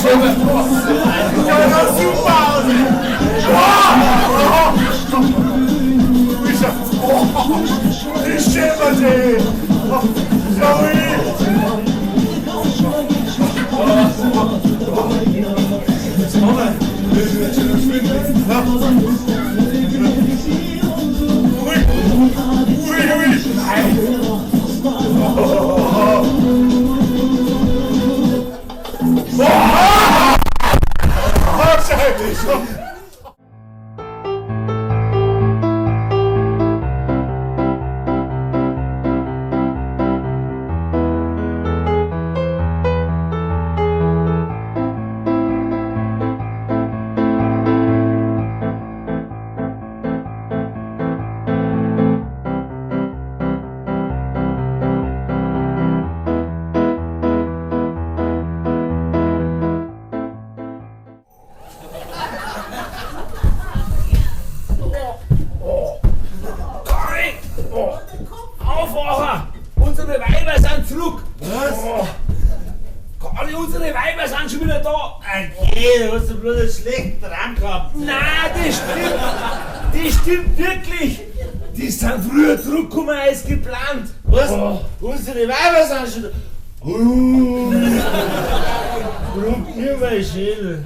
Ja, super aus! Oh, die schimmert, ey! Karin! Oh. Aufwachen! Unsere Weiber sind zurück! Was? Oh. Karin, unsere Weiber sind schon wieder da! Okay, du hast du bloß einen schlechten Traum gehabt. Nein, das stimmt! Das stimmt wirklich! Die sind früher zurückgekommen als geplant! Was? Oh. Unsere Weiber sind schon da. Brumm mir mein Schädel.